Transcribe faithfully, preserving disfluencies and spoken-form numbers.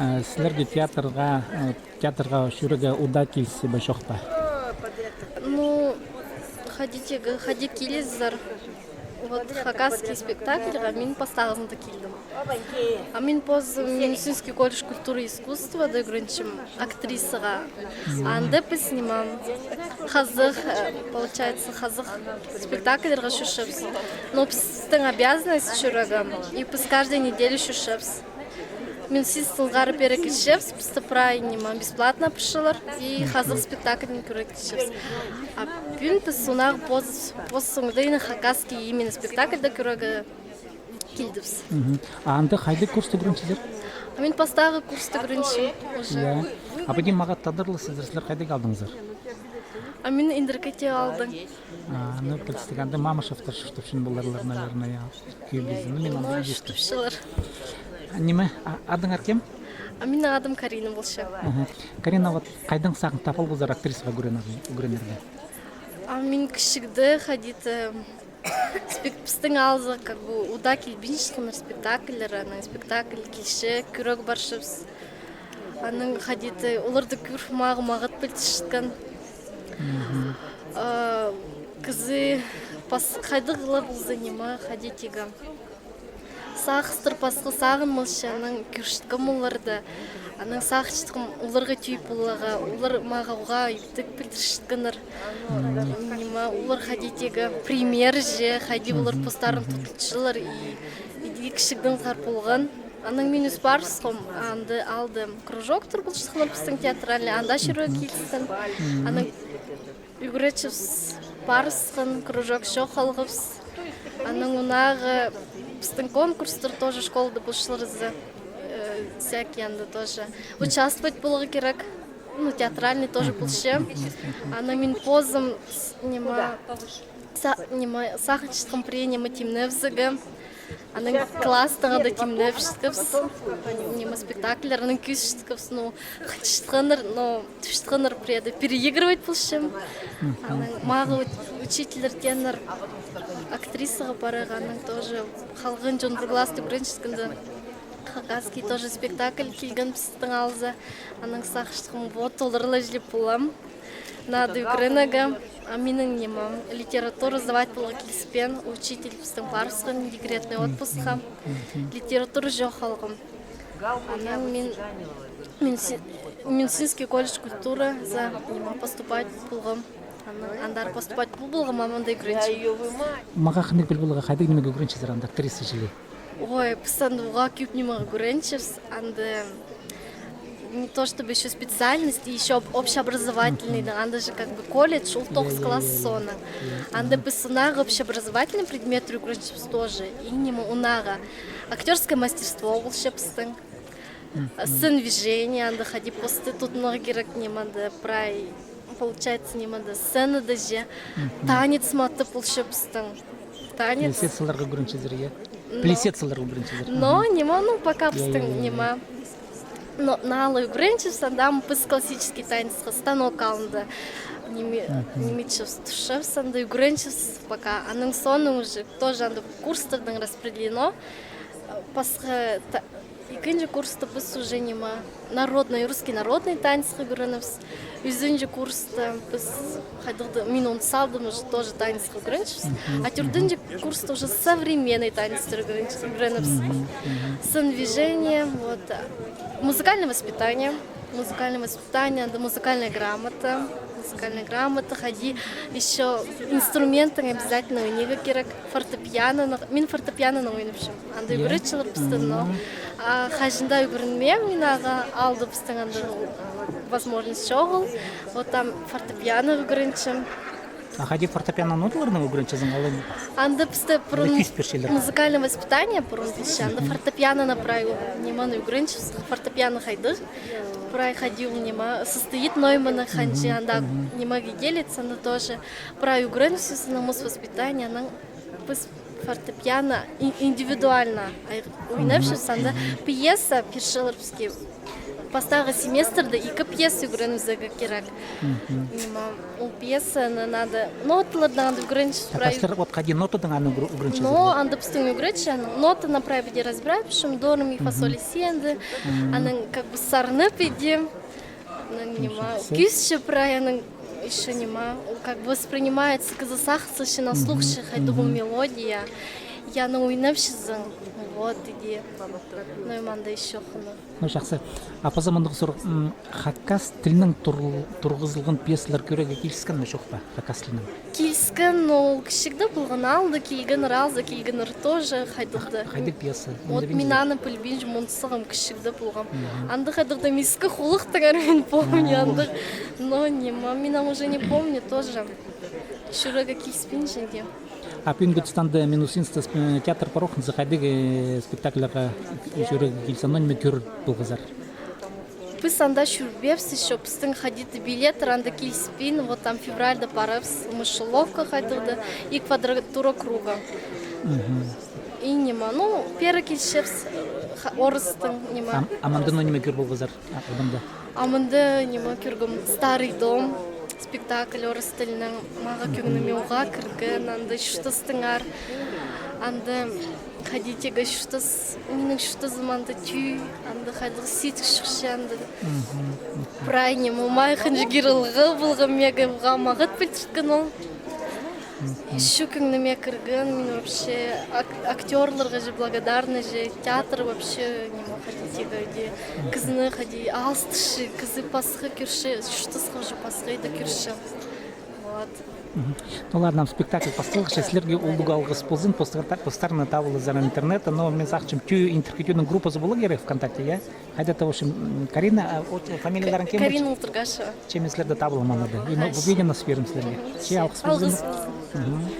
Сілерге театрға, э, театрға чӧрерге удаа килісче бе, чох па? Ну, хайди тигі, хайди килізер. Вот хакасский спектакльға мин пастағызында килдім. А мин позым Минусинский колледж культуры и искусствода ӱгренчем актрисаға. Анда піс ниме, хазых, э, получается, хазых спектакльға чӧрчебіс. Но пістің обязанность чӧрерге, и піс каждую неделю чӧрчебіс. Минусинск тылғары пеер килчебіс, пісті прай ниме бесплатно апарчалар, и хазых спектакльні кӧрерге килчебіс. А пӱӱн піс сынап пос, пос соңда ине хакасский именно спектакльда кӧрерге килдібіс. Мгм. А анда хайдағ курста ӱгренчезер? А мин пастағы курста ӱгренчем уже. Я. А піди мағаа тадарласчазар, сілер хайдағ алдыңзар? А мин Индіркі тее алдым. А, ну, представь, анда Мамышевтер чуртапчаң поларлар, наверное, я. Кӧбізі. Ну, мин анда... Ну, чуртапчалар. А, ниме, а, адыңар кем? А минің адым Карина полча. Аха. Карина, вот хайдаң сағын таап алғазар актрисаға ӱгренерге, ӱгренерге? А мин кічігде хайди-да, э, спек-, пістің аалзар как бы удаа килбинчеткеннер спектакльлер, анаң спектакль килче, кӧрерге парчабыс. Анаң хайди-да оларны кӧріп, мағаа мағат пілдірчеткен. Мгм. А, кізі пас-, хайдағ ла полза ниме, хайди тигі. Сағыстар пасха сағынмалча, анаң кӧрчеткем оларны. Анаң сағынчатхам оларға тӧӧй поларға, олар мағаа уғаа иптіг пілдірчеткеннер. Ниме, олар хайди тигі пример же, хайди олар постарын тутчалар, и, и кічігдеңер полған. Анаң мин ӧс парыбысхам, анда алды кружоктар полчатханнар пістің театральный, анда чӧрерге киліскен. Анаң ӱгретчібіс парысхан, кружок чоғыл алғабыс. Анаң андағы пістің конкурстар тоже школада полчалар за, э, всякий анда тоже участвовать поларға кирек. Ну, театральный тоже полча. Анаң мин позым с-, ниме, са-, ниме, сағынчатхам пірее ниме тимнебізерге. Анаң класстаң даа тимнепчеткебіс. Ниме, спектакльлернең кӧзітчеткебіс, ну, хынчатханнар, но тіпчеткеннер пірее дее переигрывать полчам. Анаң мағаа уч-, учительлер тееннер актрисаға парарға, анаң тоже халған чон пір класста ӱгренчеткенде хакасский тоже спектакль килген пістің аалза. Анаң сағынчатхам, вот, олар ла чіли полам. Надо ӱгренерге, а минің ниме, литература сдавать поларға киліспеен, учитель пістің парысхан декретный отпускха. Литература чоғыл алғам. Анаң мин, мин си-, Минусинский колледж культуры за ниме поступать полғам. Анаң андар поступать пол-, полғам, а мында ӱгренчем. Мағаа хынығ піл поларға, хайдағ нимеге ӱгренчезер анда, актриса чіли? Ой, піс анда уғаа кӧп нимеге ӱгренчебіс, анда не то чтобы ещё специальность, и ещё об-, общеобразовательный, да, анда же как бы колледж, ол тоғыс класс соонаң. Анда піс сынап общеобразовательный предметтер ӱгренчебіс тоже. И ниме, андағы актёрское мастерство полча пістің. Сцендвижение, анда хайди посты тутынарға кирек, ниме, анда прай, получается, ниме, анда сценада же. Танец маты полча пістің. Танец. Плясать саларға ӱгренчезер, я? Но. Плясать саларға ӱгренчезер. Но, ниме, ну, пока пістің, ниме. Но, наа ла ӱгренчебіс, анда піс классический танецха станок алнында. Ниме, ниме итчебіс, турчабыс, анда ӱгренчебіс пока. Анаң соонаң уже тоже анда курстардаң распределено. Пасха та-, ікінҷі курста піс уже ниме, народный, русский народный танецха ӱгренебіс. Ӱзінҷі курста піс хайдағ-да, мин ундут салдым, уже тоже танецха ӱгренчебіс. А тӧртінҷі курста уже современный танецтер ӱгрен-, ӱгренебіс. Сцендвижение, вот, музыкальное воспитание. Музыкальное воспитание, анда музыкальная грамота. Музыкальная грамота, хайди ещё инструменттең обязательно ойнирға кирек. Фортепиано, мин фортепианонаң ойнапчам. Анда ӱгретчелер пісті, но, а, хаҷан даа ӱгренмеем мин ағаа, алды пістің анда возможность чоғыл. Вот там фортепиано ӱгренчем. А хайди, фортепиано ноталарны ӱгренчезің, алай? Анда пісті пурун музыкальное воспитание пурун пілче, анда фортепианоны прай, ниме, ӱгренчебіс, фортепиано хайдағ. Прай хайди ол ниме, состоит, но именно ханҷа, анда ниме делится, анда тоже прай ӱгренчебіс, анда музвоспитание, анаң піс фортепиано и-, индивидуально ай-, ойнапчабыс, анда пьеса пирчелер піске. Пастағы семестрде ікі пьеса ӱгренізерге кирек. Ниме, ол пьесаны надо ноталардаң анда ӱгренчебіс. Прай сірер вот хайди нотадаң аны ӱгренчезер? Но анда пістің ӱгретчі, аның нотаны прай піди разбирать, причём до, ре, ми, фа, соль, си, анда. Анаң как бы сарнап піди. Ну, ниме, кӧзітче прай, анаң ещё, ниме, ол как бы воспринимается, кізі сағынча, на слух че хайдағ мелодия. Я, ну, ойнапчазың. Вот, іди. Ну, и мында ещё хынығ. Ну, чахсы. А паза мындағ сурығ, м, хакас тілінең тур-, турғызылған пьесалар кӧрерге киліскен ме, чох па? Хакас тілінең. Киліскен, но ол кічігде полған, алды килген, разы килгеннер тоже хайдағ-да. Хайдағ пьеса? Вот мин аны пілбинчем, мин сағам кічігде полғам. Анда хайдағ-да миске хулахтаңар, мин помню, анда. Но ниме, мин аны уже не помню тоже. Чӧрерге киліспинче дее. А пӱӱнгі туста анда Минусинскта сп-, театр пар ох, хайдағ, э, спектакльға чӧрерге киліскен, но ниме кӧр полғазар? Піс анда чӧрбеебіс ещё, пістің хайди-да билеттер анда киліспин, вот там февральда парарбыс, мышеловка хайдағ-да, и квадратура круга. И ниме, ну, пеер килісчебіс, ха-, орыстың, ниме. А, а мында, ну, ниме кӧр полғазар, а, адамда? А мында, ниме, кӧргем, «Старый дом», спектакль орыс тілінең, мағаа кӧңніме уғаа кірген, анда чуртастаңар, анда хайди тее чуртас, минің чуртазым анда тӧӧй, анда хайдағ сидік чыхча анда. Прай ниме, майхынҷы кирілге полған, мағаа уғаа мағат пілдірткен ол. Ещё кӧңніме кірген, мин вообще ак-, актёрларға же благодарна же, театр вообще, ниме, хайди тее, кізіні хайди алыстырча, кізі пасха кӧрче, чуртасха уже пасха иди кӧрче. Вот. Ну ладно, спектакль пасталғанҷа сірерге улуғ алғыс ползын, постар-, постарны таап аларзар интернетте, но мин сағынчам, тӧӧй интеркетінің группазы полар кирек ВКонтакте, я? Хайда-да, в общем, м, Карина, а, от, фамилияларың кем? Карина Ултургашева. Че мин сірерні таап алам анда. И, ну, видеоны пирем сірерге. Че алғыс ползын. Алғыс ползын.